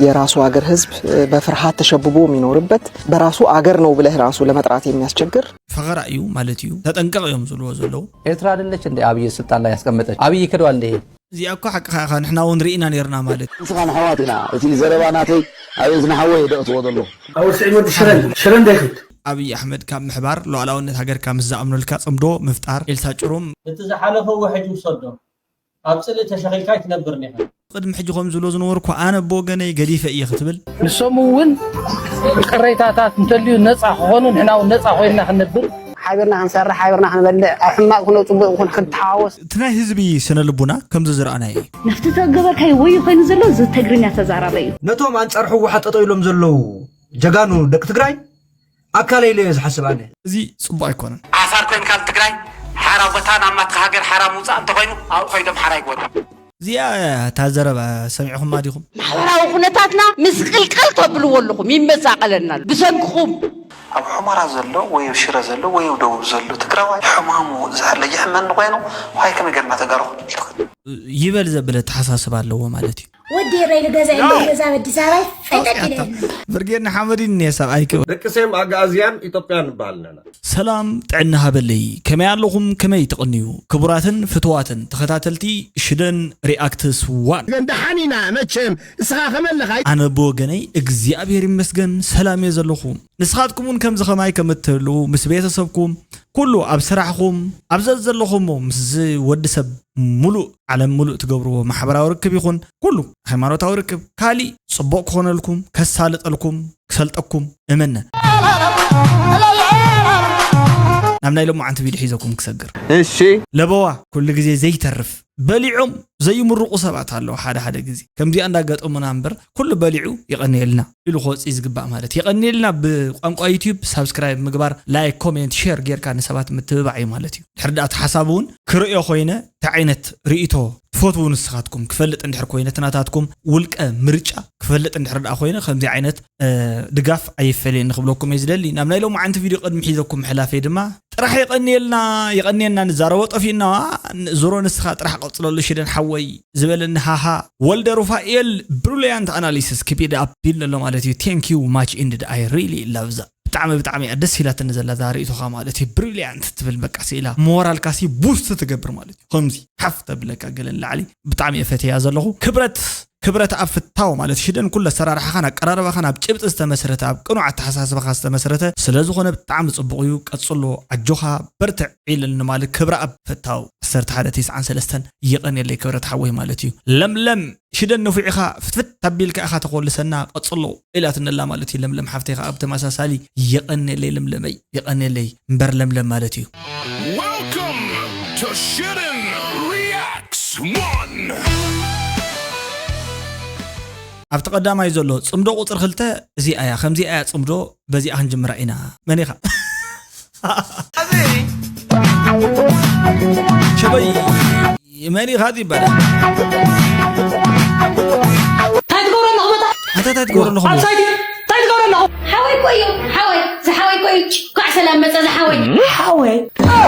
የራሱ አገር ህዝብ በፍርሃት ተሸብቦ የሚኖርበት፣ በራሱ አገር ነው ብለህ ራሱ ለመጥራት የሚያስቸግር። ፈኸራ እዩ ማለት እዩ። ተጠንቀቕ እዮም ዝብልዎ ዘለዉ። ኤርትራ አይደለች እንደ አብይ ስልጣን ላይ ያስቀመጠች? አብይ ክደዋል እንደ ይሄ እዚኣ እኮ ሓቅኻ ኢኻ፣ ንሕና እውን ርኢና ነርና ማለት እዩ። ንስኻን ኣሕዋት ኢና፣ እቲ ዘረባ ናተይ ኣብ እዝኒ ሓወይ የደቕትዎ ዘለኹ። ኣብ ስዒድ ወዲ ሽረ ሽረ እንታይ ኪድ? ኣብይ ኣሕመድ ካብ ምሕባር ሉዓላውነት ሃገርካ ምስ ዝኣምኑልካ ጽምዶ ምፍጣር። ኤልሳ ጭሩም። እቲ ዝሓለፈ ውሕጅ ውሰዶ፣ ኣብ ጽልኢ ተሸኺልካ ኣይትነብርን ኢኻ። ቅድሚ ሕጂ ከም ዝብሎ ዝነበርኩ ኣነ ብወገነይ ገዲፈ እየ ክትብል። ንሶም እውን ቅሬታታት እንተልዩ ነፃ ክኾኑ ንሕና እውን ነፃ ኮይንና ክንነብር ሓቢርና ክንሰርሕ ሓቢርና ክንበልዕ ኣብ ሕማቕ ኩነ ፅቡቅ ይኹን ክንተሓዋወስ እቲ ናይ ህዝቢ ስነ ልቡና ከምዚ ዝረኣናዮ እዩ። ናብቲ ተገበርካዮ ወዮ ኮይኑ ዘሎ እዚ ተግርኛ ተዛራባይ እዩ። ነቶም ኣንጻር ህወሓት ጠጠው ኢሎም ዘለዉ ጀጋኑ ደቂ ትግራይ ኣካለይ ኢለ እየ ዝሓስብ ኣነ። እዚ ጽቡቕ ኣይኮነን። ሓሳር ኮይንካ ንትግራይ ሓራ ቦታ ናብ ናትካ ሃገር ሓራ ምውፃእ እንተኮይኑ ኣብኡ ከይዶም ሓራ ይግበሩ። እዚኣ እታ ዘረባ ሰሚዕኹማ ዲኹም? ማሕበራዊ ኩነታትና ምስቅልቅል ተብልዎ ኣለኹም፣ ይመሳቀለና ኣሎ ብሰንክኹም። ኣብ ሑመራ ዘሎ ወይ ኣብ ሽረ ዘሎ ወይ ኣብ ደቡብ ዘሎ ትግራዋይ ሕማሙ ዝሕለ ይሕመኒ ኮይኑ ዋይ ከመይ ገርና ተጋሩ ክንብል ትኽእል። ይበል ዘብል ኣተሓሳስባ ኣለዎ ማለት እዩ። ወዲ ኤረይ ልገዛ ኢለ ገዛ በዲስ ኣበባይ ፈጠጥ ኢለ የለን። ብርጌድ ንሓመድ እዩ እኒሀ ሰብኣይኪ። ደቂ ሴም ኣግኣዝያን ኢትዮጵያ ንበሃል ኣለና። ሰላም ጥዕና ሃበለይ ከመይ ኣለኹም ከመይ ትቕንዩ ክቡራትን ፍትዋትን ተኸታተልቲ ሽደን ሪኣክትስ ዋን። ደሓን ኢና መቸም ንስኻ ከመይ ኣለኻ? ኣነ ብወገነይ እግዚኣብሔር ይመስገን ሰላም እየ ዘለኹ። ንስኻትኩም እውን ከምዚ ኸማይ ከም እትህልዉ ምስ ቤተሰብኩም ኩሉ ኣብ ስራሕኹም ኣብ ዘዘለኹሞ ምስ ዝወዲ ሰብ ሙሉእ ዓለም ሙሉእ ትገብርዎ ማሕበራዊ ርክብ ይኹን ኩሉ ሃይማኖታዊ ርክብ ካሊእ ጽቡቕ ክኾነልኩም ከሳልጠልኩም ክሰልጠኩም እምነ። ናብ ናይ ሎማዓንቲ ቪድዮ ሒዘኩም ክሰግር። እሺ። ለበዋ ኩሉ ግዜ ዘይተርፍ በሊዖም ዘይምርቑ ሰባት ኣለዉ። ሓደ ሓደ ግዜ ከምዚኣ እንዳገጠሙና እምበር ኩሉ በሊዑ የቐንየልና ኢሉ ክወፅእ ዝግባእ ማለት የቐንየልና። ብቋንቋ ዩትዩብ ሳብስክራይብ ምግባር፣ ላይክ፣ ኮሜንት፣ ሼር ጌርካ ንሰባት ምትብባዕ እዩ ማለት እዩ። ድሕሪ ዳኣ እቲ ሓሳብ እውን ክርእዮ ኮይነ እንታይ ዓይነት ርእይቶ ትፈትዉ ንስኻትኩም ክፈልጥ እንድሕር ኮይነ እቲ ናታትኩም ውልቀ ምርጫ ክፈልጥ እንድሕር ዳኣ ኮይነ ከምዚ ዓይነት ድጋፍ ኣይፈለየኒ ክብለኩም እየ ዝደሊ። ናብ ናይ ሎማዓንቲ ቪድዮ ቅድሚ ሒዘኩም ምሕላፈይ ድማ ጥራሕ የቐንየልና የቐንየልና ንዛረቦ ጠፊእና ዙሮ ንስኻ ጥራሕ ቀፅለሉ ሽደን ሓወይ ዝበለኒ ሃሃ ወልደ ሩፋኤል ብሪሊያንት ኣናሊሲስ keep it up ቢል ኣሎ ማለት እዩ። Thank you much indeed, I really love that። ብጣዕሚ ብጣዕሚ እያ ደስ ኢላትኒ ዘላ እዛ ርእይቶኻ ማለት እዩ። ብሪሊያንት ትብል በቃ ስኢላ ሞራልካ ሲ ቡስት ትገብር ማለት እዩ። ከምዚ ሓፍ ተብለካ ገለ ንላዕሊ ብጣዕሚ እየ ፈትያ ዘለኹ። ክብረት ክብረት ኣብ ፍታው ማለት ሽደን ኩሉ ኣሰራርሓኻን ኣቀራርባኻን ኣብ ጭብጢ ዝተመስረተ ኣብ ቅኑዕ ኣተሓሳስባኻ ዝተመስረተ ስለ ዝኾነ ብጣዕሚ ጽቡቕ እዩ። ቀጽሎ ኣጆኻ በርትዕ ኢልኒ ማለት ክብረ ኣብ ፍታው ዓሰርተ ሓደ ተስዓን ሰለስተን የቐንየለይ ክብረት ሓወይ ማለት እዩ። ለምለም ሽደን ንፉዕ ኢኻ ፍትፍት ኣቢልካ ኢኻ ተኾልሰና ቀጽሎ ኢላትኒ ኣላ ማለት እዩ። ለምለም ሓፍተይ ኸኣ ብተመሳሳሊ የቐንየለይ ለምለመይ የቐንየለይ እምበር ለምለም ማለት እዩ። Welcome to Shootin' Reacts one. ኣብቲ ቀዳማይ ዘሎ ጽምዶ ቁጽሪ ክልተ እዚኣ እያ። ከምዚኣ እያ ጽምዶ፣ በዚኣ ክንጅምራ ኢና። መን ኢኻ? ሸበይ መን ኢኻ ይበለ? እንታይ ትገብሮ ኣለኹ መታ? ኣታ እንታይ ትገብሮ ኣለኹ? ኣብ ሳይት እንታይ ትገብሮ ኣለኹ? ሓወይ እኮ እዩ ሓወይ ዝሓወይ እኮ እዩ። እንኳዕ ሰላም መፀ ዝሓወይ። ሓወይ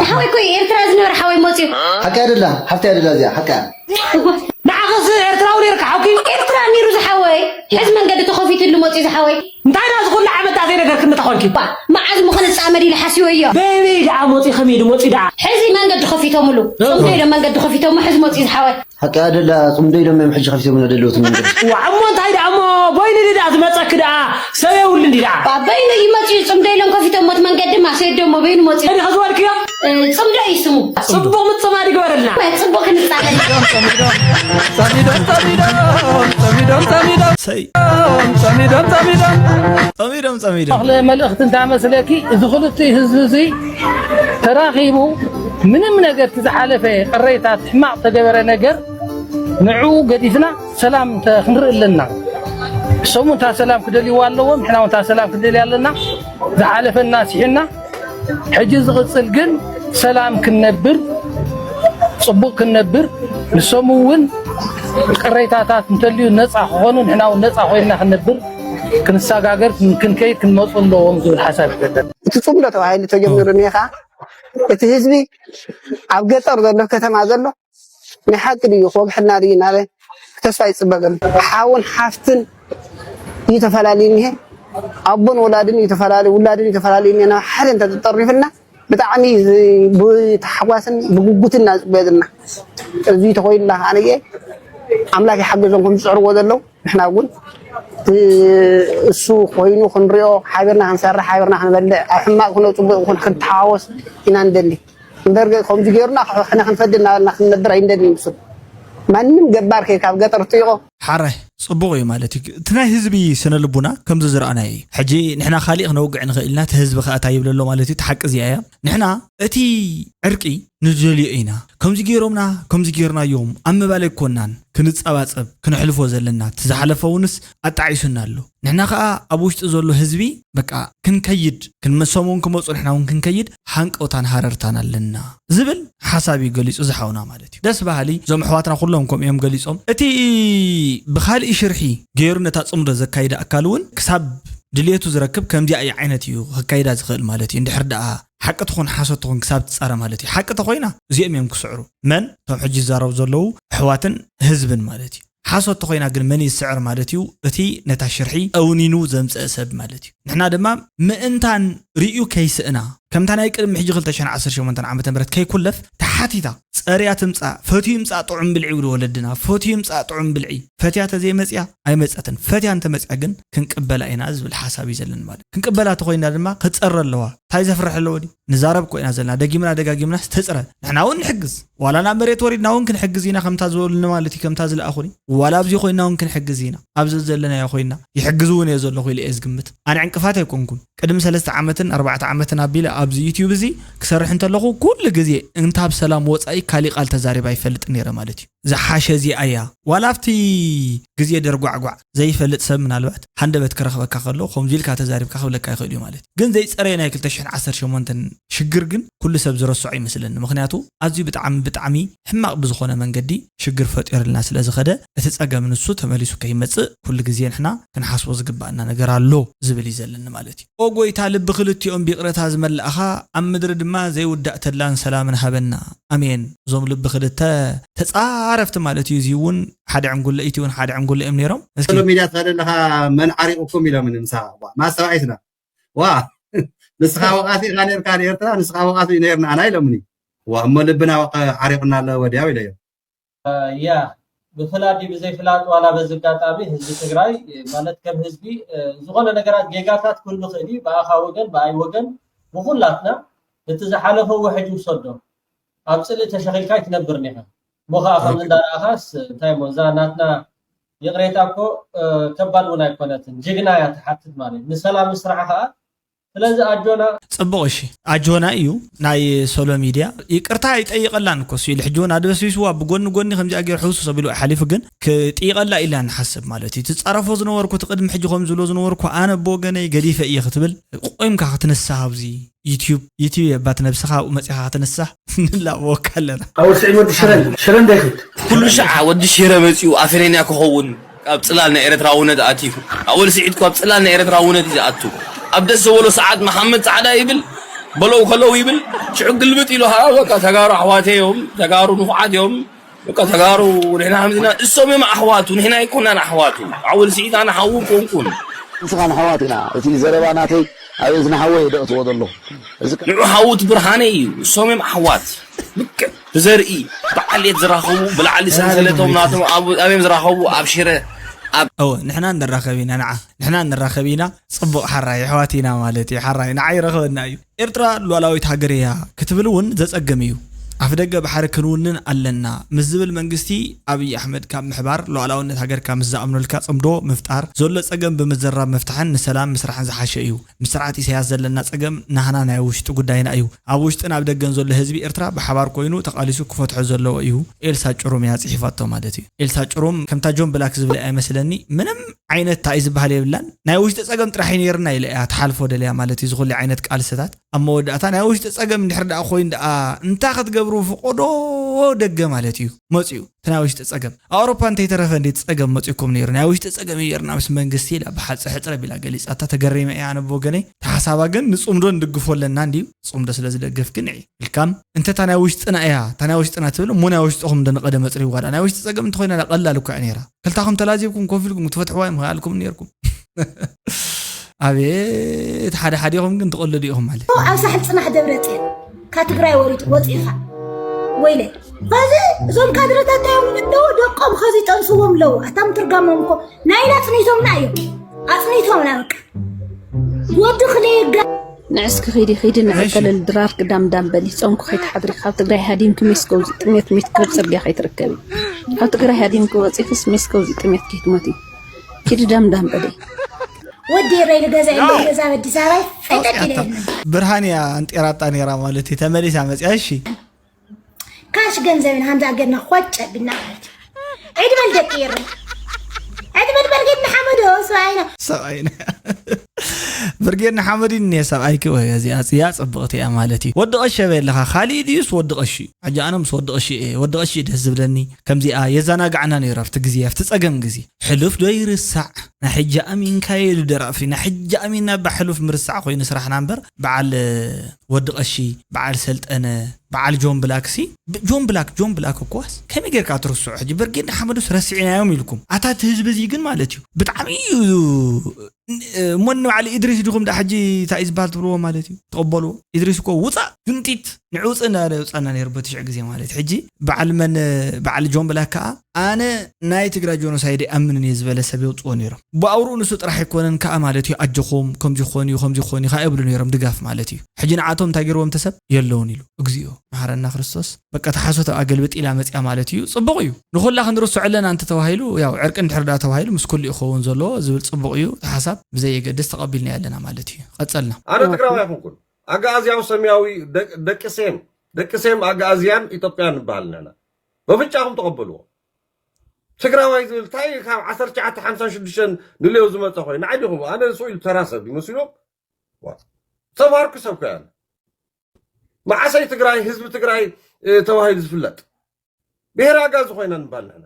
ሓወይ እኮ እዩ ኤርትራ ዝነበረ ሓወይ መፅዩ። ሓቂ ኣደላ ሓፍቲ ኣደላ እዚኣ ሓቂ እያ። እወ ንዓኸስ ኤርትራዊ ነይርካ ሓውኪ? ኤርትራ ነይሩ ዝሓወይ ሕዚ መንገዲ ተኸፊትሉ መፅዩ ዝሓወይ። እንታይ ዳ ዝኹሉ ዓመት ዳ ዘይነገርክኒ ተኾንኪ? ባ መዓዝ ምኾነ ፃመድ ኢለ ሓስዮ እዮ። በበይ ደኣ መፂ ከመይ ድመፂ ደኣ? ሕዚ መንገዲ ከፊቶምሉ። እ። ፅምዶ ኢሎም መንገዲ ከፊቶሞ ሕዚ መፂ ዝሓወይ። ሓቂ ኣደላ ፅምዶ ኢሎም እዮም ሕጂ ከፊቶምና ደለዉ እቲ መንገዲ። ዋ እሞ እንታይ ደኣ እሞ በይኑ ድዩ ደኣ ዝመፀኪ ደኣ ሰብ የብሉን ድዩ ደኣ? ባ በይኑ እዩ መፂኡ ፅምዶ ኢሎም ከፊቶሞ እቲ መንገዲ ድማ ሰይዶ እሞ በይኑ መፂኡ። እኔ ከዝበልክዮ? እ፣ ፅምዶ እዩ ስሙ። ፅቡቕ ምፅማድ ይግበረልና። ፅቡቕ ክንፃመድ። ሰይ ጸሚዶም ጸሚዶም ጸሚዶም ጸሚዶም ኣኽለ መልእኽቲ እንታይ መስለኪ? እዚ ክልቲኡ ህዝቢ እዚ ተራኺቡ ምንም ነገር እቲ ዝሓለፈ ቅሬታ እቲ ሕማቕ ተገበረ ነገር ንዕኡ ገዲፍና ሰላም ተ- ክንርኢ ኣለና። እሶም እውን እታ ሰላም ክደልይዋ ኣለዎም፣ ንሕና እውን እታ ሰላም ክንደልያ ኣለና። ዝሓለፈ እናስሒና ሕጂ ዝቕፅል ግን ሰላም ክንነብር፣ ፅቡቕ ክንነብር፣ ንሶም እውን ቅሬታታት እንተልዩ ነፃ ክኾኑ ንሕና እውን ነፃ ኮይንና ክንነብር፣ ክንሰጋገር፣ ክንከይድ፣ ክንመፁ ኣለዎም ዝብል ሓሳብ ይፈጥር። እቲ ፅምዶ ተባሂሉ ተጀሚሩ እኒሀ ከዓ እቲ ህዝቢ ኣብ ገጠር ዘሎ ከተማ ዘሎ ናይ ሓቂ ድዩ ክወግሐልና ድዩ እናበ ተስፋ ይፅበ ዘሎ ሓውን ሓፍትን እዩ ተፈላለዩ እኒሀ። ኣቦን ወላድን እዩ ተፈላለዩ፣ ውላድን እዩ ተፈላለዩ እኒሀ። ናብ ሓደ እንተተጠሪፍና ብጣዕሚ ዝ- ብታሕጓስን ብጉጉትን ኢና ዝፅበዮ ዘለና። እዚ ተኮይንና ከዓ ነገ ኣምላክ ይሓገዞም ከም ዝፅዕርዎ ዘለዉ ንሕና እውን እ- እሱ ኮይኑ ክንሪኦ ሓቢርና ክንሰርሕ ሓቢርና ክንበልዕ ኣብ ሕማቅ ኩነ ፅቡቅ ይኹን ክንተሓዋወስ ኢና ንደሊ። እምበር ከምዚ ገይሩና ንሕና ክንፈዲ እናበልና ክንነብር ኣይንደልን። ንሱ ማንም ገባር ከ ካብ ገጠር ትይቆ ሓራይ ጽቡቕ እዩ ማለት እዩ። እቲ ናይ ህዝቢ ስነ ልቡና ከምዚ ዝረኣናዮ እዩ። ሕጂ ንሕና ካሊእ ክነውግዕ ንኽእል ኢና፣ እቲ ህዝቢ ከኣ እንታይ ይብል ኣሎ ማለት እዩ። እቲ ሓቂ እዚኣ እያ። ንሕና እቲ ዕርቂ ንደልዮ ኢና። ከምዚ ገይሮምና፣ ከምዚ ገይርናዮም፣ ኣብ ምባል ኣይኮናን ክንጸባጸብ፣ ክነሕልፎ ዘለና። እቲ ዝሓለፈ እውንስ ኣጣዒሱና ኣሎ። ንሕና ከኣ ኣብ ውሽጢ ዘሎ ህዝቢ በቃ ክንከይድ፣ ክንመሶም እውን ክመጹ ንሕና እውን ክንከይድ ሃንቀውታን ሃረርታን ኣለና ዝብል ሓሳብ እዩ ገሊጹ ዝሓውና ማለት እዩ። ደስ በሃሊ። እዞም ኣሕዋትና ኩሎም ከምኡ እዮም ገሊጾም። እቲ ብኻልእ ሽርሒ ገይሩ ነታ ጽምዶ ዘካይዳ ኣካል እውን ክሳብ ድልየቱ ዝረክብ ከምዚኣ እዩ ዓይነት እዩ ከካይዳ ዝኽእል ማለት እዩ። እንድሕር ደኣ ሓቂ ትኹን ሓሶት ትኹን ክሳብ ትጻረ ማለት እዩ። ሓቂ ተኾይና እዚኦም እዮም ክስዕሩ። መን? እቶም ሕጂ ዝዛረቡ ዘለዉ ኣሕዋትን ህዝብን ማለት እዩ። ሓሶት ተኾይና ግን መን ይስዕር ማለት እዩ? እቲ ነታ ሽርሒ ኣውኒኑ ዘምፀአ ሰብ ማለት እዩ። ንሕና ድማ ምእንታን ርእዩ ከይስእና ከምታ ናይ ቅድሚ ሕጂ ክልተ ሽሕን ዓሰርተ ሸሞንተን ዓመተ ምህረት ከይኩለፍ ተሓቲታ ጸርያ ትምጻእ ፈትዩ ይምጻእ ጥዑም ብልዒ ይብሉ ወለድና። ፈትዩ ይምጻእ ጥዑም ብልዒ። ፈትያ ተዘይመጽያ ኣይመጸትን። ፈትያ እንተመጽያ ግን ክንቅበላ ኢና ዝብል ሓሳብ እዩ ዘለና ማለት እዩ። ክንቅበላ ተኾይና ድማ ክጸረ ኣለዋ። እንታይ ዘፍርሕ ኣለዎ ድዩ? ንዛረብ እኮ ኢና ዘለና። ደጊምና ደጋጊምናስ ተጽረ። ንሕና እውን ንሕግዝ። ዋላ ናብ መሬት ወሪድና እውን ክንሕግዝ ኢና ከምታ ዝበሉኒ ማለት እዩ። ከምታ ዝለኣኹኒ። ዋላ ኣብዚ ኮይና እውን ክንሕግዝ ኢና። ኣብዚ ዘለናዮ ኮይና ይሕግዝ እውን እየ ዘለኹ ኢለ እየ ዝግምት። ኣነ ዕንቅፋት ኣይኮንኩን። ቅድሚ ሰለስተ ዓመትን ኣርባዕተ ዓመትን ኣቢለ ኣብዚ ዩትዩብ እዚ ክሰርሕ እንተለኹ ኩሉ ግዜ እንታብ ሰላም ወፃኢ ካሊእ ቃል ተዛሪባ ይፈልጥ ነይረ ማለት እዩ። ዝሓሸ እዚኣ እያ። ዋላ ኣብቲ ግዜ ደርጓዕጓዕ ዘይፈልጥ ሰብ ምናልባት ሃንደበት ክረኽበካ ከሎ ከምዚ ኢልካ ተዛሪብካ ክብለካ ይኽእል እዩ ማለት እዩ። ግን ዘይፀረየ ናይ ክልተ ሽሕን ዓሰርተ ሸሞንተን ሽግር ግን ኩሉ ሰብ ዝረስዖ ይመስለኒ። ምኽንያቱ ኣዝዩ ብጣዕሚ ብጣዕሚ ሕማቕ ብዝኾነ መንገዲ ሽግር ፈጢሩልና ስለ ዝኸደ እቲ ፀገም ንሱ ተመሊሱ ከይመፅእ ኩሉ ግዜ ንሕና ክንሓስቦ ዝግባኣና ነገር ኣሎ ዝብል እዩ ዘለኒ ማለት እዩ። ኦ ጎይታ ልቢ ክልቲኦም ብይቕረታ ዝመላእኻ ኣብ ምድሪ ድማ ዘይውዳእ ተድላን ሰላምን ሃበና ኣሜን። እዞም ልቢ ክልተ ተፃረፍቲ ማለት እዩ። እዚ እውን ሓደ ዕንጉለ እቲ እውን ሓደ ዕንጉለ እዮም ነይሮም። እስኪ ሶሎ ሚድያ ትኸደ ኣለኻ መን ዓሪቑኩም ኢሎምኒ ምሳኻ እኳ ማስተባኢትና ዋ ንስኻ ወቓሲ ኢኻ ነርካ ንኤርትራ ንስኻ ወቓሲ ነርና ኣና ኢሎምኒ ዋ እሞ ልብና ወቐ ዓሪቑና ኣሎ ወዲያው ኢለዮ ያ ብፍላጥ ብዘይፍላጥ ዋላ በዚ ኣጋጣሚ ህዝቢ ትግራይ ማለት ከም ህዝቢ ዝኾነ ነገራት ጌጋታት ክህሉ ይኽእል እዩ ብኣኻ ወገን ብኣይ ወገን ብኹላትና እቲ ዝሓለፈ ውሕጅ ውሰዶ ኣብ ፅልኢ ተሸኺልካ ኣይትነብርን ኢኻ እሞ ከዓ ከም እንዳረኣኻስ እንታይ እሞ እዛ ናትና ይቕሬታ እኮ ከባድ እውን ኣይኮነትን ጅግና እያ ትሓትት ማለት ንሰላም ስራሕ ከዓ ስለዚ ኣጆና ፅቡቕ እሺ ኣጆና እዩ ናይ ሶሎ ሚድያ ይቅርታ ኣይጠይቀላን እኮ እሱ ኢሉ ሕጂ እውን ኣድበስቢስዋ ብጎኒ ጎኒ ከምዚኣ ገይሩ ሕውስውስ ኣቢሉ ሓሊፉ ግን ክጥይቀላ ኢላ ንሓስብ ማለት እዩ ትፃረፎ ዝነበርኩ እቲ ቅድሚ ሕጂ ከም ዝብሎ ዝነበርኩ ኣነ ብወገነይ ገዲፈ እየ ክትብል ቆይምካ ክትንሳህ ኣብዚ ዩትዩብ ዩትዩብ የባት ነብስኻ ኣብኡ መፂኻ ክትንሳህ ንላበወካ ኣለና ኣወል ስዒድ ወዲ ሽረ ሽረ እንዳይክድ ኩሉ ሻዓ ወዲ ሽረ መፂኡ ኣፈነኛ ክኸውን ኣብ ፅላል ናይ ኤርትራውነት ኣትዩ ኣወል ስዒድ እኮ ኣብ ፅላል ናይ ኤርትራውነት እዩ ዝኣቱ ኣብ ደስ ዘበሎ ሰዓት መሓመድ ፃዕዳ ይብል በለው ከለው ይብል ሽዑ ግልብጥ ኢሉ ከዓ በቃ ተጋሩ ኣሕዋተይ እዮም ተጋሩ ንፉዓት እዮም በቃ ተጋሩ ንሕና ከምዚና እሶም እዮም ኣሕዋቱ ንሕና ኣይኮናን ኣሕዋቱ ኣወል ስዒድ ኣነ ሓዉ ኮንኩን ንስኻ ንሓዋት ኢና እቲ ዘረባ ናተይ ኣበይ ዝናሓወ የደቕትዎ ዘሎ ንዑ ሓውት ብርሃነ እዩ እሶም እዮም ኣሕዋት ልክዕ ብዘርኢ ብዓሌት ዝራኸቡ ብላዕሊ ሰንሰለቶም ናቶም ኣብዮም ዝራኸቡ ኣብ ሽረ ኣብ እወ ንሕና ንራኸብ ኢና ንዓ ንሕና ንራኸብ ኢና ጽቡቕ ሓራይ ኣሕዋት ኢና ማለት እዩ ሓራይ ንዓ ይረኸበና እዩ ኤርትራ ሉዓላዊት ሃገር እያ ክትብል እውን ዘጸግም እዩ ኣፍደገ ባሕሪ ክንውንን ኣለና ምስ ዝብል መንግስቲ ኣብይ ኣሕመድ ካብ ምሕባር ሉዓላውነት ሃገርካ ምስ ዝኣምነልካ ጽምዶ ምፍጣር ዘሎ ጸገም ብምዝራብ ምፍታሕን ንሰላም ምስራሕን ዝሓሸ እዩ ምስ ስርዓት ኢሳያስ ዘለና ጸገም ናህና ናይ ውሽጢ ጉዳይና እዩ። ኣብ ውሽጥን ኣብ ደገን ዘሎ ህዝቢ ኤርትራ ብሓባር ኮይኑ ተቓሊሱ ክፈትሖ ዘለዎ እዩ። ኤልሳ ጭሩም እያ ጽሒፋቶ ማለት እዩ። ኤልሳ ጭሩም ከምታ ጆን ብላክ ዝብላ እያ መስለኒ ምንም ዓይነት ታይ ዝበሃል የብላን ናይ ውሽጢ ጸገም ጥራሕ እዩ ነይርና ኢለ እያ ትሓልፎ ደልያ ማለት እዩ ዝኹሉ ዓይነት ቃልስታት ኣብ መወዳእታ ናይ ውሽጢ ጸገም እንድሕር ደኣ ኮይኑ ደኣ እንታይ ክትገብሩ ፍቆዶ ደገ ማለት እዩ መጽዩ እቲ ናይ ውሽጢ ጸገም ኣውሮፓ እንተይተረፈ እንዴት ጸገም መጺኩም ነይሩ ናይ ውሽጢ ጸገም እዩ ነይርና ምስ መንግስቲ ኢላ ብሓጽ ሕጽረ ቢላ ገሊጻታ ተገሪመ እያ ኣነ ብወገነይ ተሓሳባ ግን ንጽምዶ ንድግፎ ኣለና እንድዩ ጽምዶ ስለ ዝደገፍ ግን ንዒ ኢልካም እንተ እታ ናይ ውሽጥና እያ እታ ናይ ውሽጥና ትብል እሞ ናይ ውሽጥኹም እንደ ንቐደመ ጽሪዋ ደኣ ናይ ውሽጢ ጸገም እንተኾይና ደኣ ቀላል እኳ እያ ነይራ ክልታኹም ተላዚብኩም ኮፍ ኢልኩም ክትፈትሕዋ እዮም ከኣልኩም ነይርኩም ኣቤት ሓደ ሓዲኹም ግን ትቐልዱ ኢኹም ማለት እዩ። ኣብ ሳሕል ፅናሕ ደብረ ፅዮን ካብ ትግራይ ወሪጡ ወፂኡ ኻ ወይለ ኸዚ እዞም ካድረታት እንታይ ኣለዉ ደቆም ኸዚ ይጠንስዎም ኣለዉ ኣታ ምትርጋሞም እኮ ናይና ኣፅኒቶምና እዮም ኣፅኒቶምና በቃ ወዲ ክልይጋ ንዕስኪ ኺዲ ኺዲ ንዕከለል ድራር ግዳም ዳም በሊ ጾምኩ ኸይትሓድሪ ካብ ትግራይ ሃዲምኪ ሜስ ከውዚ ጥሜት ሜትከብ ጽርግያ ኸይትርከቢ ካብ ትግራይ ሃዲምኪ ወጺኽስ ሜስ ከውዚ ጥሜት ከይትሞቲ ኪዲ ዳም ዳም በሊ ወዲ ኤረይ ንገዛ የለ ገዛ በዲስ ኣበባ ፈጠጥ ኢለ የለን ብርሃን እያ ኣንጤራጣ ነይራ ማለት እዩ ተመሊሳ መፅያ እሺ ካሽ ገንዘብን ሃምዛ ገርና ኾጨ ብና ማለት እዩ ዕድመል ደቂ ኤረይ ዕድመል በርጌድ ንሓመዶ ሰብኣይና ሰብኣይና ብርጌድ ንሓመድ እኒሀ ሰብኣይኪ ወይ እዚኣ እያ ፅብቕቲ እያ ማለት እዩ ወዲ ቀሺ ኣበይ ኣለኻ ካሊእ ድዩስ ወዲ ቀሺ እዩ ሕጂ ኣነ ምስ ወዲ ቀሺ እየ ወዲ ቀሺ እዩ ደስ ዝብለኒ ከምዚኣ የዘናጋዕና ነይሩ ኣብቲ ግዜ ኣብቲ ፀገም ግዜ ሕሉፍ ዶ ይርሳዕ ናይ ሕጂ ኣሚንካዮ ኢሉ ደራፊ ናይ ሕጂ ኣሚንና ብሕሉፍ ምርሳዕ ኮይኑ ስራሕና እምበር በዓል ወዲ ቀሺ በዓል ሰልጠነ በዓል ጆን ብላክ ሲ ብ- ጆን ብላክ ጆን ብላክ እኮስ ከመይ ጌርካ ትርስዑ ሕጂ በርጌድ ንሓመዱስ ረሲዕናዮም ኢልኩም ኣታ እቲ ህዝቢ እዚ ግን ማለት እዩ ብጣዕሚ እዩ እ፣ እሞ ንባዕሊ ኢድሪስ ዲኹም ዳ ሕጂ እንታይ እዩ ዝበሃል ትብልዎ ማለት እዩ ትቕበልዎ ኢድሪስ እኮ ውፃእ ግንጢት ንዕውፅ እንዳበለ የውፃና ነይሩ በትሽዕ ግዜ ማለት እዩ ሕጂ በዓል መን በዓል ጆን ብላክ ከዓ ኣነ ናይ ትግራይ ጆኖሳይድ ኣይኣምንን እየ ዝበለ ሰብ የውፅዎ ነይሮም ብኣውርኡ ንሱ ጥራሕ ኣይኮነን ከዓ ማለት እዩ ኣጆኹም ከምዚ ክኾን እዩ ከምዚ ክኾን እዩ ከዓ የብሉ ነይሮም ድጋፍ ማለት እዩ ሕጂ ንዓቶም እንታይ ገይርዎም ተሰብ የለውን ኢሉ እግዚኣብኦ መሓረና ክርስቶስ በቃ ተሓሶት ኣብኣ ገልብጥ ኢላ መፅያ ማለት እዩ ፅቡቕ እዩ ንኹላ ክንርስዑ ኣለና እንተተባሂሉ ያው ዕርቂ እንድሕር ዳ ተባሂሉ ምስ ኩሉ ይኸውን ዘሎ ዝብል ፅቡቕ እዩ እቲ ሓሳብ ብዘየገድስ ተቐቢልና ኣለና ማለት እዩ ቀፀልና ኣነ ትግራዊ ኣይኮንኩን ኣጋኣዝያዊ ሰማያዊ ደቂ ሴም ደቂ ሴም ኣጋኣዝያን ኢትዮጵያን ንበሃል ንሕና በፍጫኹም ተቐበልዎ ትግራዋይ ዝብል እንታይ ካብ ዓሰርተ ትሽዓተ ሓምሳን ሽዱሽተን ንልዮ ዝመፀ ኮይኑ ንዓይ ዲኹም ኣነ ስኡ ኢሉ ተራ ሰብ ይመስልዎም ተባርኩ ሰብ ኮ ኣነ መዓሰይ ትግራይ ህዝቢ ትግራይ ተባሂሉ ዝፍለጥ ብሄር ኣጋዚ ኮይና ንባል ንሕና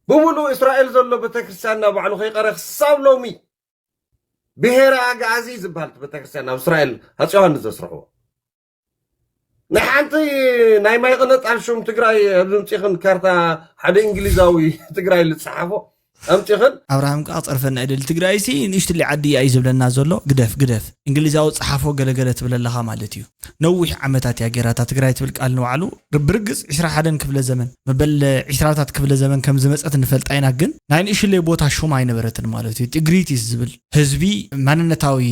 ብምሉእ እስራኤል ዘሎ ቤተክርስትያን እና ባዕሉ ከይቀረ ክሳብ ሎሚ ብሄረ ኣግኣዚ ዝበሃል ቤተክርስትያን ኣብ እስራኤል ኣፅ ዮሃንስ ዘስርሕዎ ናይ ሓንቲ ናይ ማይ ቅነጣል ሹም ትግራይ ኣብ ዝምፅኽን ካርታ ሓደ እንግሊዛዊ ትግራይ ዝፀሓፎ ኣምፂኽን ኣብርሃም ከዓ ክፀርፈና ይደሊ ትግራይ ሲ ንእሽትለይ ዓዲ እያ እዩ ዝብለና ዘሎ ግደፍ ግደፍ እንግሊዛዊ ፀሓፎ ገለገለ ትብል ኣለኻ ማለት እዩ ነዊሕ ዓመታት እያ ጌራታ ትግራይ ትብል ቃል ንባዕሉ ብርግፅ ዕስራ ሓደን ክፍለ ዘመን መበል ዕስራታት ክፍለ ዘመን ከም ዝመፀት ንፈልጣ ኢና ግን ናይ ንእሽለይ ቦታ ሹም ኣይነበረትን ማለት እዩ ዲግሪቲስ ዝብል ህዝቢ ማንነታዊ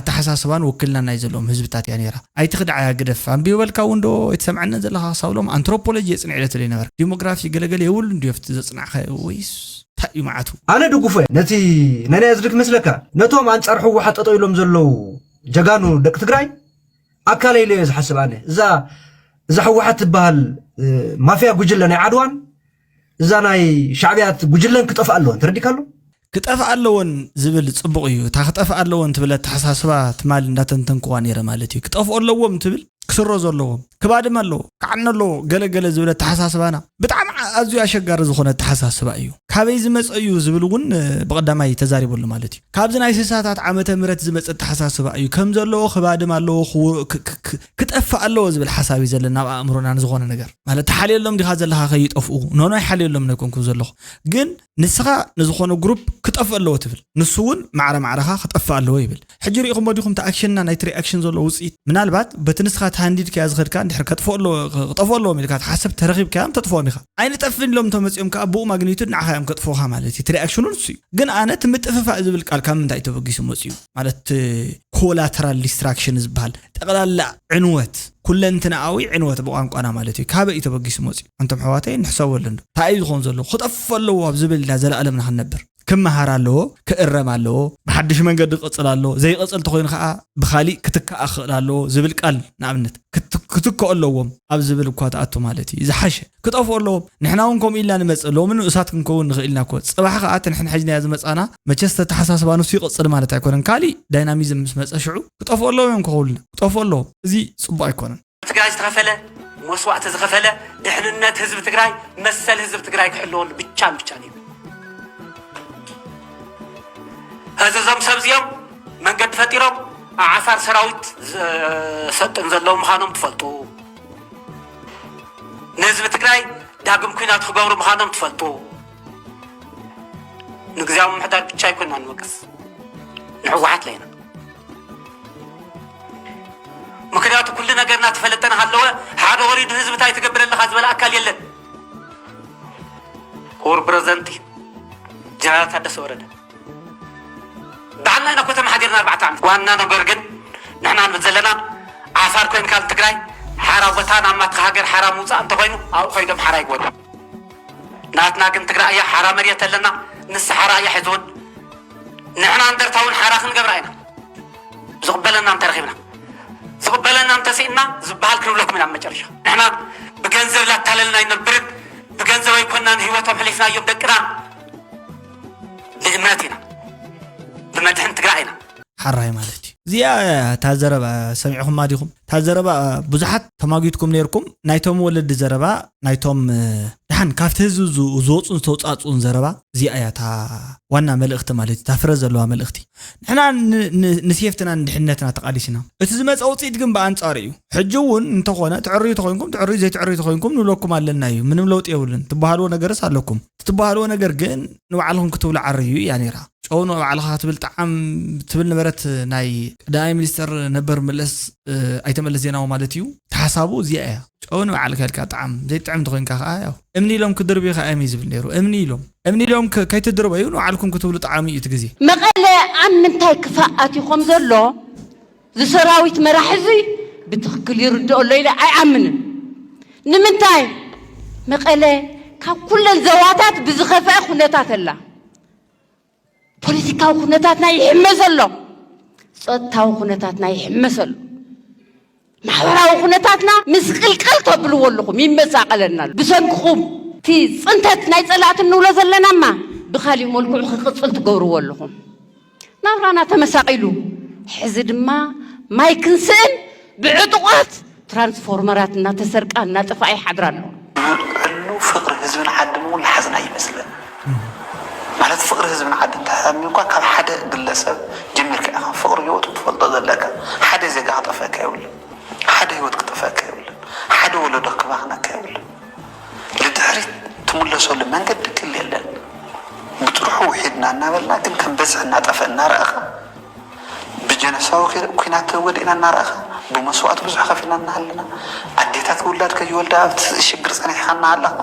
ኣተሓሳስባን ውክልናን ናይ ዘለዎም ህዝብታት እያ ነይራ ኣይትኽድዓያ ግደፍ ኣንቢበልካ እውን ዶ ኣይትሰምዐንን ዘለኻ ክሳብ ሎም ኣንትሮፖሎጂ የፅንዕ ኢለ ትብል ነበር ዲሞግራፊ ገለገለ የብሉን ድዮ ኣብቲ ዘፅናዕኻዮ ወይስ እንታይ እዩ መዓቱ ኣነ ድጉፎ እየ ነቲ ነናይ ዝድክ መስለካ ነቶም ኣንፃር ህወሓት ጠጠው ኢሎም ዘለዉ ጀጋኑ ደቂ ትግራይ ኣካለ ኢለ እየ ዝሓስብ ኣነ እዛ እዛ ህወሓት ትበሃል ማፍያ ጉጅለ ናይ ዓድዋን እዛ ናይ ሻዕብያ ጉጅለን ክጠፍእ ኣለወን ተረዲካ ኣሎ ክጠፍእ ኣለወን ዝብል ፅቡቕ እዩ እታ ክጠፍእ ኣለወን ትብል ኣተሓሳስባ ትማል እንዳተንተንክዋ ነይረ ማለት እዩ ክጠፍኦ ኣለዎም ትብል ክስሮ ዘለዎም ክባድም ኣለዎ ክዓነ ኣለዎ ገለገለ ዝብል ኣተሓሳስባና ብጣዕሚ ኣዝዩ ኣሸጋሪ ዝኾነ ኣተሓሳስባ እዩ ካበይ ዝመፀ እዩ ዝብል እውን ብቐዳማይ ተዛሪበሉ ማለት እዩ ካብዚ ናይ ስሳታት ዓመተ ምህረት ዝመፀ ኣተሓሳስባ እዩ ከም ዘለዎ ክባድም ኣለዎ ክጠፍእ ኣለዎ ዝብል ሓሳብ እዩ ዘለና ኣብ ኣእምሮና ንዝኾነ ነገር ማለት ተሓልየሎም ዲኻ ዘለኻ ከይጠፍኡ ኖኖ ይሓልየሎም ነይኮንኩ ዘለኹ ግን ንስኻ ንዝኾነ ግሩፕ ክጠፍእ ኣለዎ ትብል ንሱ እውን ማዕረ ማዕረኻ ክጠፍእ ኣለዎ ይብል ሕጂ ሪኢኹሞ ዲኹም እቲ ኣክሽንና ናይቲ ሪኣክሽን ዘሎ ውፅኢት ምናልባት በቲ ንስኻ ተሃንዲድካያ ዝኸድካ እንድሕር ከጥፍኦ ኣለዎ ክጠፍኦ ኣለዎም ኢልካ ትሓስብ ተረኺብካዮም ተጥፍኦም ኢኻ ኣይንጠፍን ኢሎም እንተመፅኦም ከዓ ብኡ ማግኒቱድ ንዓኻ እዮም ከጥፍኡኻ ማለት እዩ እቲ ሪኣክሽኑ ንሱ እዩ ግን ኣነ እቲ ምጥፍፋእ ዝብል ቃል ካብ ምንታይ እዩ ተበጊሱ መፅኡ ማለት ኮላተራል ዲስትራክሽን ዝበሃል ጠቕላላ ዕንወት ኩለንትናኣዊ ዕንወት ብቋንቋና ማለት እዩ ካበይ እዩ ተበጊሱ መፅኡ ኣንቶም ኣሕዋተይ ንሕሰበሉ እንዶ እንታይ እዩ ዝኾን ዘለዎ ክጠፍእ ኣለዎ ኣብ ዝብል ኢና ዘለኣለምና ክንነብር ክመሃር ኣለዎ ክእረም ኣለዎ ብሓድሽ መንገዲ ክቕፅል ኣለዎ ዘይቐፅል ተኮይኑ ከዓ ብካሊእ ክትከኣ ክኽእል ኣለዎ ዝብል ቃል ንኣብነት ክትከኦ ኣለዎም ኣብ ዝብል እኳ ትኣቱ ማለት እዩ ዝሓሸ ክጠፍኡ ኣለዎም ንሕና እውን ከምኡ ኢልና ንመፅእ ሎሚ ንኡሳት ክንከውን ንኽእል ኢና እኮ ፅባሕ ከዓ እቲ ንሕና ሒዝናዮ ዝመፃና መቸስ ተተሓሳስባ ንሱ ይቕፅል ማለት ኣይኮነን ካሊእ ዳይናሚዝም ምስ መፀ ሽዑ ክጠፍኡ ኣለዎም እዮም ክኸውልና ክጠፍኡ ኣለዎም እዚ ፅቡቅ ኣይኮነን ትግራይ ዝተኸፈለ መስዋእቲ ዝኸፈለ ድሕንነት ህዝቢ ትግራይ መሰል ህዝቢ ትግራይ ክሕለወሉ ብቻን ብቻን እዩ። ሕዚ እዞም ሰብ እዚኦም መንገዲ ፈጢሮም ኣዓፋር ሰራዊት ዘሰጥን ዘለዉ ምዃኖም ትፈልጡ። ንህዝቢ ትግራይ ዳግም ኩናት ክገብሩ ምዃኖም ትፈልጡ። ንግዝያዊ ምምሕዳር ብቻ ኣይኮንና ንወቅስ፣ ንሕወሓት ለይና። ምክንያቱ ኩሉ ነገርና ተፈለጠና ሃለወ፣ ሓደ ወሪዱ ህዝቢ እንታይ ትገብር ኣለኻ ዝበለ ኣካል የለን። ክቡር ፕረዚደንት ጀነራል ታደሰ ወረደ፣ ባዕልና ኢና እኮ ተመሓዲርና ኣርባዕተ ዓመት። ዋና ነገር ግን ንሕና ንብል ዘለና፣ ዓፋር ኮይንካ ንትግራይ ሓራ ቦታ ናብ ናትካ ሃገር ሓራ ምውፃእ እንተኮይኑ ኣብኡ ኮይዶም ሓራ ይግበሩ። ናትና ግን ትግራይ እያ፣ ሓራ መሬት ኣለና፣ ንሳ ሓራ እያ ሕዚ እውን። ንሕና እንደርታ እውን ሓራ ክንገብራ ኢና። ዝቕበለና እንተረኺብና፣ ዝቕበለና እንተስኢንና ዝበሃል ክንብለኩም ኢና። ኣብ መጨረሻ ንሕና ብገንዘብ ላታለልና ኣይነብርን፣ ብገንዘብ ኣይኮንናን ህይወቶም ሕሊፍናዮም ደቅና። ብእምነት ኢና፣ ብመድሕን ትግራይ ኢና። ሓራይ ማለት እዩ። እዚኣ እታ ዘረባ ሰሚዕኹማ ዲኹም? እታ ዘረባ ብዙሓት ተማጒትኩም ነይርኩም። ናይቶም ወለዲ ዘረባ፣ ናይቶም፣ እ፣ ደሓን ካብቲ ህዝቢ ዝ-፣ ዝወፁን ዝተውፃፅኡን ዘረባ እዚኣ እያ እታ ዋና መልእኽቲ ማለት እዩ፣ እታ ፍረ ዘለዋ መልእኽቲ። ንሕና ን-፣ ን-፣ ንሴፍትና ንድሕነትና ተቓሊስና። እቲ ዝመፀ ውፅኢት ግን ብኣንፃሩ እዩ። ሕጂ እውን እንተኾነ ትዕርዩ ተኾይንኩም ትዕርዩ፣ ዘይትዕርዩ ተኾይንኩም ንብለኩም ኣለና እዩ። ምንም ለውጢ የብሉን። ትበሃልዎ ነገርስ ኣለኩም። እቲ ትበሃልዎ ነገር ግን ንባዕልኹም ክትብሉ ዓርዩ እያ ነይራ። ጨው ንባዕልኻ ክትብል ጣዕም ትብል ነበረት ናይ ቀዳማይ ሚኒስተር ነበር መለስ፣ እ፣ ኣይተ መለስ ዜናዊ ማለት እዩ። እቲ ሓሳቡ እዚኣ እያ። ጨው ንባዕልካ ኢልካ ጣዕም ዘይጥዕም እንተኾይንካ ከኣ ያው እምኒ ኢሎም ክድርብዩ ከኣ እዮም እዩ ዝብል ነይሩ። እምኒ ኢሎም፣ እምኒ ኢሎም ከ-፣ ከይትድርበዩ ንባዕልኩም ክትብሉ ጣዕሚ እዩ እቲ ግዜ። መቐለ ኣብ ምንታይ ክፋእ ኣትዩ ከም ዘሎ ዝሰራዊት መራሒ እዚ ብትኽክል ይርድኦ ኣሎ ኢለ ኣይኣምንን። ንምንታይ? መቐለ ካብ ኩለን ዘዋታት ብዝኸፍአ ኩነታት ኣላ። ፖለቲካዊ ኩነታትና ይሕመስ ኣሎ። ጸጥታዊ ኩነታትና ይሕመስ ኣሎ። ማሕበራዊ ኩነታትና ምስቅልቅል ተብልዎ ኣለኹም፣ ይመሳቀለና ኣሎ። ብሰንክኹም እቲ ጽንተት ናይ ጸላእቲ እንብሎ ዘለናማ ብኻሊእ መልክዑ ክቕጽል ትገብርዎ ኣለኹም። ናብራና ተመሳቂሉ። ሕዚ ድማ ማይ ክንስእን ብዕጡቓት ትራንስፎርመራት እናተሰርቃ እናጠፍኣ ይሓድራ ኣለዋ። ንዕሉ ፍቕሪ ህዝብን ዓድን እውን ዝሓዝና ይመስለኒ። ማለት ፍቕሪ ህዝብን ዓድን ተሓሚምኳ ካብ ሓደ ግለሰብ ጀሚርካ ኢኻ ፍቕሪ ህይወቱ ትፈልጦ ዘለካ። ሓደ ዜጋ ክጠፍአካ የብሉን። ሓደ ህይወት ክጠፍአካ የብሉን። ሓደ ወለዶ ክባኽነካ የብሉን። ንድሕሪት ትምለሰሉ መንገዲ ክል የለን። ብጥርሑ ውሒድና እናበልና ግን ከም በዝሒ እናጠፈ እናረእኻ ብጀነሳዊ ኩናት ወዲእና እናረእኻ ብመስዋእቲ ብዙሕ ከፊልና እናሃለና ኣዴታት ውላድ ከይወልዳ ኣብቲ ሽግር ጸኒሕካ እናሃለኻ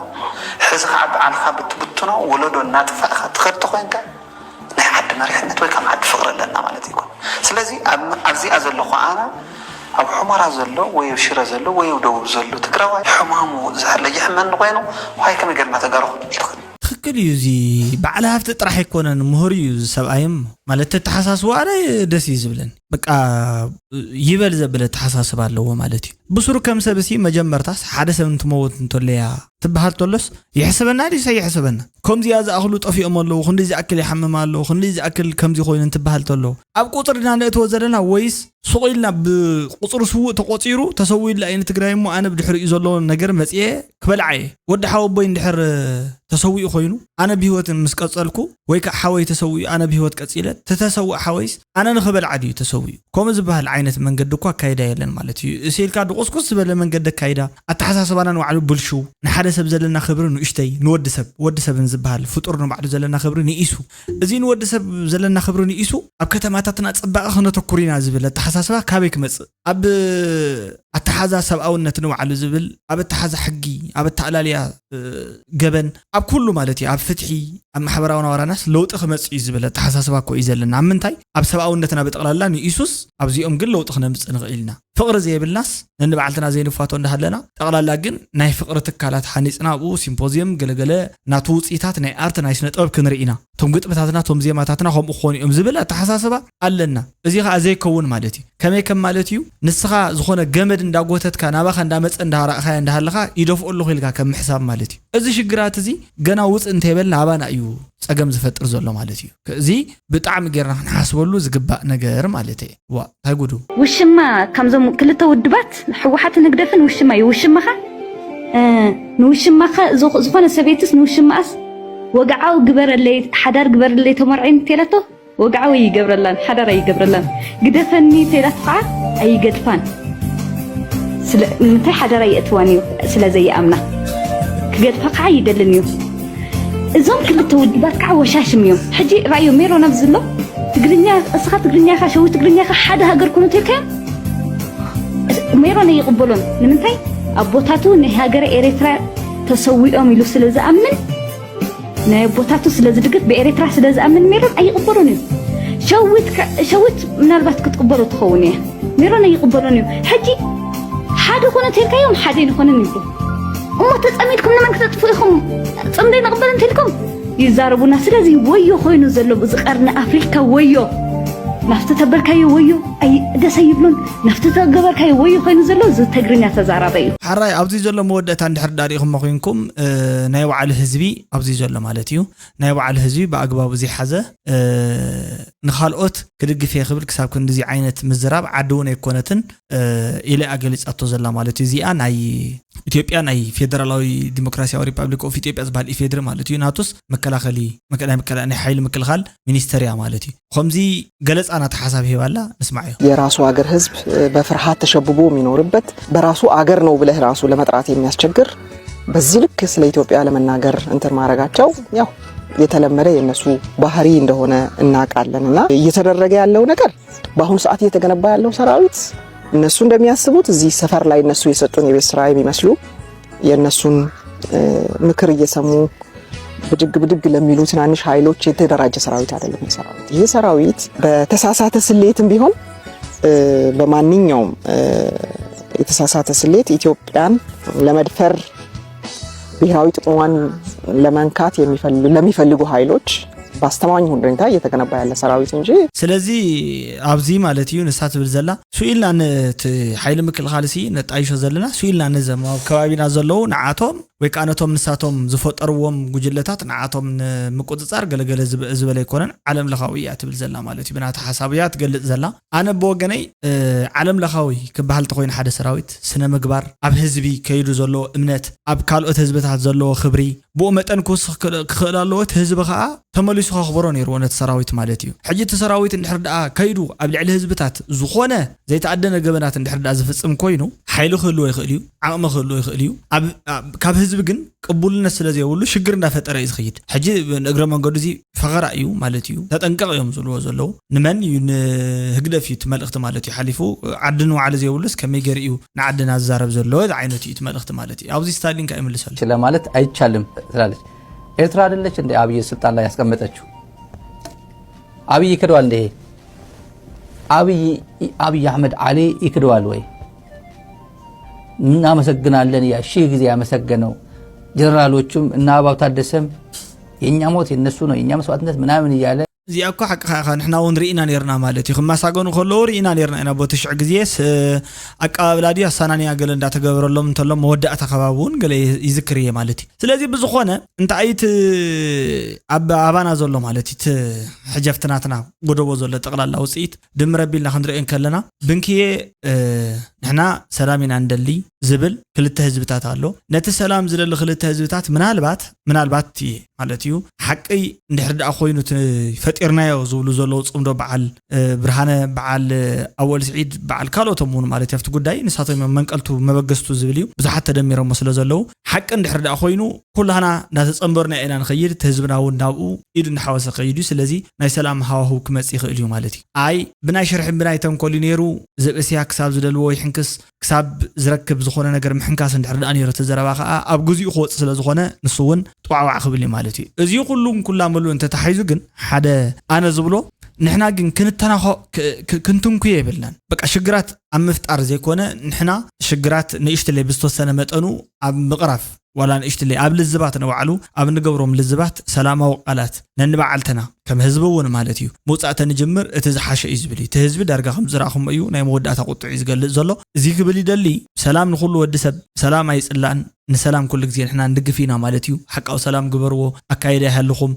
ሕዚ ከዓ በዓልኻ ብትብትኖ ወለዶ እናጥፋእኻ ትኸድ ተኾይንካ ናይ ዓዲ መሪሕነት ወይ ከም ዓዲ ፍቕሪ ኣለና ማለት ይኮን። ስለዚ ኣብ-፣ ኣብዚኣ ዘለኹ ኣነ ኣብ ሑመራ ዘሎ ወይ ኣብ ሽረ ዘሎ ወይ ኣብ ደቡብ ዘሎ ትግራዋይ ሕማሙ ዝሕለ ይሕመኒ ኮይኑ ዋይ ከመይ ገርና ተጋሩ ክንብል ትኽእል። ትኽክል እዩ። እዚ በዓል ሃፍቲ ጥራሕ ኣይኮነን፣ ምሁር እዩ እዚ ሰብኣይም። ማለት ተተሓሳስቡ ኣነ ደስ እዩ ዝብለኒ። በቃ ይበል ዘብል ኣተሓሳስባ ኣለዎ ማለት እዩ። ብሱሩ ከም ሰብ እሲ መጀመርታስ ሓደ ሰብ እንትመውት እንተለያ ትበሃል ተሎስ ይሕስበና ድዩ ሰይሕስበና? ከምዚኣ ዝኣኽሉ ጠፊኦም ኣለዉ፣ ክንዲ ዝኣክል ይሓምም ኣለዉ፣ ክንዲ ዝኣክል ከምዚ ኮይኑ እንትበሃል ተሎ ኣብ ቁፅሪ ድና ነእትዎ ዘለና ወይስ ሱቕ ኢልና ብቁፅሪ ስዉእ ተቆፂሩ ተሰዊኡ ኢላ እየ ንትግራይ እሞ ኣነ ብድሕሪኡ ዘሎ ነገር መፅየ ክበልዓ እየ። ወዲ ሓወቦይ እንድሕር ተሰዊኡ ኮይኑ ኣነ ብህይወት ምስ ቀፀልኩ ወይ ከዓ ሓወይ ተሰዊኡ ኣነ ብህይወት ቀፂለ ተተሰውእ ሓወይስ ኣነ ንኽበልዓ ድዩ ተሰዊኡ? ከምኡ ዝበሃል ዓይነት መንገዲ እኮ ኣካይዳ የለን ማለት እዩ። እሲ ኢልካ ድቑስቁስ ዝበለ መንገዲ ኣካይዳ ኣተሓሳስባና ንባዕሉ ብልሽው፣ ንሓደ ሰብ ዘለና ክብሪ ንእሽተይ፣ ንወዲ ሰብ፣ ወዲ ሰብ ንዝበሃል ፍጡር ንባዕሉ ዘለና ክብሪ ንኢሱ። እዚ ንወዲ ሰብ ዘለና ክብሪ ንኢሱ ኣብ ከተማታትና ፅባቐ ክነተኩር ኢና ዝብል ኣተሓሳስባ ካበይ ክመፅእ? ኣብ ኣተሓዛ ሰብኣውነት ንባዕሉ ዝብል፣ ኣብ ኣተሓዛ ሕጊ፣ ኣብ ኣተኣላልያ፣ እ፣ ገበን፣ ኣብ ኩሉ ማለት እዩ፣ ኣብ ፍትሒ፣ ኣብ ማሕበራዊ ናብራናስ ለውጢ ክመጽእ እዩ ዝብል ኣተሓሳስባ እኮ እዩ ዘለና። ኣብ ምንታይ? ኣብ ሰብኣውነትና ብጠቕላላ ንኢሱስ ኣብዚኦም ግን ለውጢ ክነምጽእ ንኽእል ኢና። ፍቕሪ ዘየብልናስ ነንባዕልትና ዘይንፋቶ እንዳሃለና፣ ጠቕላላ ግን ናይ ፍቕሪ ትካላት ሓኒጽና ኣብኡ ሲምፖዝየም ገለገለ ናቱ ውጽኢታት ናይ ኣርት ናይ ስነ ጥበብ ክንርኢ ኢና። እቶም ግጥምታትና፣ እቶም ዜማታትና ከምኡ ክኾኑ እዮም ዝብል ኣተሓሳስባ ኣለና። እዚ ኸኣ ዘይከውን ማለት እዩ። ከመይ ከም ማለት እዩ? ንስኻ ዝኾነ ገመድ እንዳጎተትካ ናባኻ እንዳመጸ እንዳራእኻያ እንዳሃለኻ ይደፍኦ ኣለኹ ኢልካ ከም ምሕሳብ ማለት እዩ። እዚ ሽግራት እዚ ገና ውጽእ እንተይበልና ኣባና እዩ ጸገም ዝፈጥር ዘሎ ማለት እዩ። እዚ ብጣዕሚ ጌርና ክንሓስበሉ ዝግባእ ነገር ማለት እየ። ዋ፣ እንታይ ጉዱ። ውሽማ፣ ከምዞም ክልተ ውድባት ህወሓትን ህግደፍን ውሽማ እዩ። ውሽማኻ፣ እ፣ ንውሽማኻ፣ ዝኾ-፣ ዝኾነ ሰበይትስ ንውሽማኣስ ወግዓዊ ግበረለይ፣ ሓዳር ግበረለይ ተመርዒን እንተኢላቶ፣ ወግዓዊ ይገብረላን ሓዳር ኣይገብረላን። ግደፈኒ ተኢላቶ ከዓ ኣይገድፋን። ስለ፣ ንምንታይ ሓዳር ኣየእትዋን እዩ? ስለ ዘይኣምና። ክገድፋ ከዓ ይደልን እዩ። እዞም ክልተ ውድባት ከዓ ወሻሽም እዮም። ሕጂ ራእዮ ሜሮን ኣብዚ ዘሎ ትግርኛ፣ እስኻ ትግርኛኻ ሸዊ ትግርኛኻ ሓደ ሃገር ኩኑ ተልካዮም ሜሮን ኣይቕበሎን። ንምንታይ? ኣቦታቱ ንሃገረ ኤርትራ ተሰዊኦም ኢሉ ስለ ዝኣምን፣ ናይ ኣቦታቱ ስለ ዝድግፍ፣ ብኤርትራ ስለ ዝኣምን ሜሮን ኣይቕበሎን እዩ። ሸዊት ከ- ሸዊት ምናልባት ክትቅበሎ ትኸውን እያ። ሜሮን ኣይቕበሎን እዩ። ሕጂ ሓደ ኮነ ተልካዮም ሓደ ኣይንኾንን ይብሉ። እሞ ተጸሚድኩም ንመን ክተጥፉ ኢኹም? ጽምዶ ንቕበል እንተልኩም ይዛረቡና። ስለዚ ወዮ ኮይኑ ዘሎ ብዚ ቀርኒ ኣፍሪካ ወዮ። ናፍቲ ተበልካዮ ወዮ ኣይ ደስ ኣይብሉን። ናፍቲ ተገበርካዮ ወዮ ኮይኑ ዘሎ እዚ ተግርኛ ተዛራበ እዩ። ሓራይ ኣብዚ ዘሎ መወዳእታ እንድሕር ዳሪኹሞ ኮይንኩም እ፣ ናይ ባዕሉ ህዝቢ ኣብዚ ዘሎ ማለት እዩ ናይ ባዕሉ ህዝቢ ብኣግባቡ ዘይሓዘ እ፣ ንኻልኦት ክድግፍ እየ ክብል ክሳብ ክንድዚ ዓይነት ምዝራብ ዓዲ እውን ኣይኮነትን እ፣ ኢለ ኣገሊጻቶ ዘላ ማለት እዩ። እዚኣ ናይ ኢትዮጵያ ናይ ፌደራላዊ ዲሞክራሲያዊ ሪፓብሊክ ኦፍ ኢትዮጵያ ዝበሃል ኢፌድሪ ማለት እዩ ናቱስ መከላኸሊ መከ- ናይ መከላ- ናይ ሓይሊ ምክልኻል ሚኒስተር እያ ማለት እዩ። ከምዚ ገለፃ ናተሓሳብ ሂባላ ንስማዕ እዩ። የራሱ አገር ህዝብ በፍርሃት ተሸብቦ የሚኖርበት በራሱ አገር ነው ብለህ ራሱ ለመጥራት የሚያስቸግር በዚህ ልክ ስለ ኢትዮጵያ ለመናገር እንትን ማድረጋቸው ያው የተለመደ የነሱ ባህሪ እንደሆነ እናውቃለን እና እየተደረገ ያለው ነገር በአሁኑ ሰዓት እየተገነባ ያለው ሰራዊት እነሱ እንደሚያስቡት እዚህ ሰፈር ላይ እነሱ የሰጡን የቤት ስራ የሚመስሉ የእነሱን ምክር እየሰሙ ብድግ ብድግ ለሚሉ ትናንሽ ኃይሎች የተደራጀ ሰራዊት አይደለም። ሰራዊት ይህ ሰራዊት በተሳሳተ ስሌትም ቢሆን በማንኛውም የተሳሳተ ስሌት ኢትዮጵያን ለመድፈር ብሔራዊ ጥቅሟን ለመንካት ለሚፈልጉ ኃይሎች በአስተማማኝ ሁኔታ እየተገነባ ያለ ሰራዊት እንጂ። ስለዚህ ኣብዚ ማለት እዩ ንሳ ትብል ዘላ ስኢልና ነቲ ሓይሊ ምክልኻል ሲ ነጣይሾ ዘለና ስኢልና ነዘም ኣብ ከባቢና ዘለዉ ንዓቶም ወይ ከዓ ነቶም ንሳቶም ዝፈጠርዎም ጉጅለታት ንዓቶም ንምቁፅፃር ገለገለ ዝበለ ኣይኮነን። ዓለም ለኻዊ እያ ትብል ዘላ ማለት እዩ። ብናታ ሓሳብ እያ ትገልፅ ዘላ። ኣነ ብወገነይ ዓለም ለኻዊ ክበሃል ተኮይኑ ሓደ ሰራዊት ስነ ምግባር ኣብ ህዝቢ ከይዱ ዘለዎ እምነት ኣብ ካልኦት ህዝብታት ዘለዎ ክብሪ ብኡ መጠን ክውስኽ ክኽእል ኣለዎ። እቲ ህዝቢ ከዓ ተመሊሱ ከኽብሮ ነይርዎ ነቲ ሰራዊት ማለት እዩ። ሕጂ እቲ ሰራዊት እንድሕር ደኣ ከይዱ ኣብ ልዕሊ ህዝብታት ዝኾነ ዘይተኣደነ ገበናት እንድሕር ደኣ ዝፍጽም ኮይኑ ሓይሊ ክህልዎ ይኽእል እዩ፣ ዓቕሚ ክህልዎ ይኽእል እዩ። ኣብ- ኣብ- ካብ ህዝቢ ግን ቅቡልነት ስለ ዘይብሉ ሽግር እንዳፈጠረ እዩ ዝኸይድ። ሕጂ ንእግረ መንገዱ እዚ ፈኸራ እዩ ማለት እዩ። ተጠንቀቕ እዮም ዝብልዎ ዘለዉ። ንመን እዩ? ንህግደፍ እዩ እቲ መልእኽቲ ማለት እዩ ሓሊፉ። ዓዲ ንባዕሉ ዘይብሉስ ከመይ ገይሩ እዩ ንዓድና ዝዛረብ ዘሎ? እዚ ዓይነት እዩ እቲ መልእኽቲ ማለት እዩ። ኣብዚ ስታሊን ከኣ ይምልሰሉ። ለማለት አይቻልም ትላለች። ኤርትራ አይደለች እንደ አብይ ስልጣን ላይ ያስቀመጠችው? አብይ ይክደዋል እንደ ይሄ አብይ አብይ አህመድ አሊ ይክደዋል ወይ? እናመሰግናለን እያ ሺህ ጊዜ ያመሰገነው። ጀነራሎቹም እና አበባው ታደሰም የእኛ ሞት የነሱ ነው የእኛ መስዋዕትነት ምናምን እያለ እዚኣ እኮ ሓቅኻ ኢኻ። ንሕና እውን ርኢና ነርና ማለት እዩ። ክመሳገኑ ከለዉ ርኢና ነርና ኢና። ቦቲ ሽዕ ግዜስ ኣቀባብላ ድዩ ኣሳናንያ ገለ እንዳተገበረሎም እንተሎ መወዳእታ ከባቢ እውን ገለ ይዝክር እየ ማለት እዩ። ስለዚ ብዝኾነ እንታይ እቲ ኣብ ኣባና ዘሎ ማለት እዩ እቲ ሕጂ ኣብቲ ናትና ጎደቦ ዘሎ ጠቕላላ ውፅኢት ድምር ኣቢልና ክንሪኦ እንከለና ብንክየ ንሕና ሰላም ኢና ንደሊ ዝብል ክልተ ህዝብታት ኣሎ። ነቲ ሰላም ዝደሊ ክልተ ህዝብታት ምናልባት ምናልባት እየ ማለት እዩ ሓቂ እንድሕር ደኣ ኮይኑ እቲ ፈጢርናዮ ዝብሉ ዘለዉ ፅምዶ በዓል ብርሃነ በዓል ኣወል ስዒድ በዓል ካልኦቶም እውን ማለት ኣብቲ ጉዳይ ንሳቶም እዮም መንቀልቱ መበገስቱ ዝብል እዩ ብዙሓት ተደሚሮሞ ስለ ዘለዉ ሓቂ እንድሕር ደኣ ኮይኑ ኩላህና እንዳተፀንበርና ኢና ንኸይድ እቲ ህዝብና እውን ናብኡ ኢዱ እናሓወሰ ከይድ እዩ ስለዚ ናይ ሰላም ሃዋህው ክመፅእ ይኽእል እዩ ማለት እዩ ኣይ ብናይ ሽርሒ ብናይ ተንኮል እዩ ነይሩ ዘብእስያ ክሳብ ዝደልዎ ይሕንክስ ክሳብ ዝረክብ ዝኾነ ነገር ምሕንካስ እንድሕር ደኣ ነይሩ እቲ ዘረባ ከዓ ኣብ ግዚኡ ክወፅእ ስለ ዝኾነ ንሱ እውን ጥዋዕዋዕ ክብል እዩ ማለት እዩ። እዚ ኩሉ እንኩላመሉ እንተተሓይዙ ግን ሓደ ኣነ ዝብሎ ንሕና ግን ክንተናኾ ክንትንኩዮ የብልናን። በቃ ሽግራት ኣብ ምፍጣር ዘይኮነ ንሕና ሽግራት ንእሽትለይ ብዝተወሰነ መጠኑ ኣብ ምቕራፍ ዋላ ንእሽትለይ ኣብ ልዝባት ንባዕሉ ኣብ ንገብሮም ልዝባት ሰላማዊ ቃላት ነንባዓልትና ከም ህዝቢ እውን ማለት እዩ ምውፃእ ተንጅምር እቲ ዝሓሸ እዩ ዝብል እዩ። እቲ ህዝቢ ዳርጋ ከም ዝረኣኹሞ እዩ ናይ መወዳእታ ቁጥዕ እዩ ዝገልፅ ዘሎ። እዚ ክብል ይደሊ ሰላም ንኩሉ ወዲ ሰብ ሰላም ኣይፅላእን ንሰላም ኩሉ ግዜ ንሕና ንድግፍ ኢና ማለት እዩ። ሓቃዊ ሰላም ግበርዎ፣ ኣካይዳ ይሃልኹም፣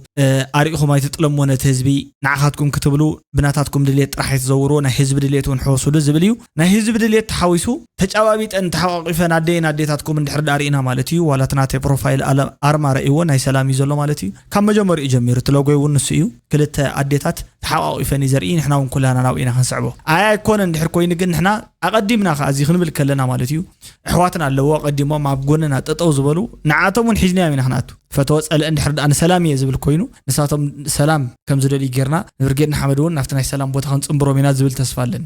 ኣሪእኹም ኣይትጥለምዎ ነቲ ህዝቢ። ንዓኻትኩም ክትብሉ ብናታትኩም ድልየት ጥራሕ ኣይትዘውርዎ፣ ናይ ህዝቢ ድልየት እውን ሕወሱሉ ዝብል እዩ። ናይ ህዝቢ ድልየት ተሓዊሱ ተጫባቢጠን ተሓቋቒፈን ኣደይን ኣዴታትኩም እንድሕር ደኣ ርኢና ማለት እዩ። ዋላ እቲ ናተይ ፕሮፋይል ኣርማ ረእይዎ ናይ ሰላም እዩ ዘሎ ማለት እዩ። ካብ መጀመሪኡ ጀሚሩ እቲ ሎጎይ እውን ንሱ እዩ። ክልተ ኣዴታት ተሓቋቒፈን እዩ ዘርኢ። ንሕና እውን ኩላና ናብኡ ኢና ክንስዕቦ። ኣይ ኣይኮነን ድሕር ኮይኑ ግን ንሕና ኣቐዲምና ከኣ እዚ ክንብል ከለና ማለት እዩ፣ ኣሕዋትና ኣለዎ ኣቐዲሞም ኣብ ጎንና ጠጠው ዝበሉ፣ ንዓቶም እውን ሒዝናዮም ኢና ክንኣቱ። ፈተወ ጸልእ እንድሕር ደኣ ንሰላም እየ ዝብል ኮይኑ ንሳቶም ሰላም ከም ዝደልዩ ጌርና ንብርጌድ ንሓመድ እውን ናብቲ ናይ ሰላም ቦታ ክንጽንብሮም ኢና ዝብል ተስፋ ኣለኒ።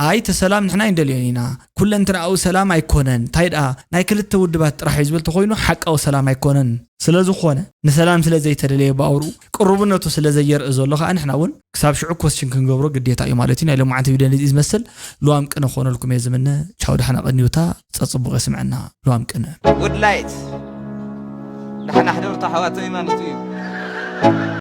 ኣይ እቲ ሰላም ንሕና ኣይንደልዮን ኢና፣ ኩለንትናኡ ሰላም ኣይኮነን፣ እንታይ ደኣ ናይ ክልተ ውድባት ጥራሕ እዩ ዝብል ተኮይኑ ሓቃዊ ሰላም ኣይኮነን። ስለ ዝኾነ ንሰላም ስለ ዘይተደለየ ብኣውርኡ ቅሩብነቱ ስለ ዘየርኢ ዘሎ ከዓ ንሕና እውን ክሳብ ሽዑ ኮስችን ክንገብሮ ግዴታ እዩ ማለት እዩ። ናይ ሎማዓንቲ ቪድዮ ነዚ ዝመስል። ልዋም ቅነ ክኾነልኩም እየ ዝምነ። ቻው፣ ደሓና ቀንዩታ። ጸጽቡቕ የስምዐና። ልዋም ቅነ። ጉድ ላይት ደሓና ሕደሩ ተሓዋተይ ማለት እዩ።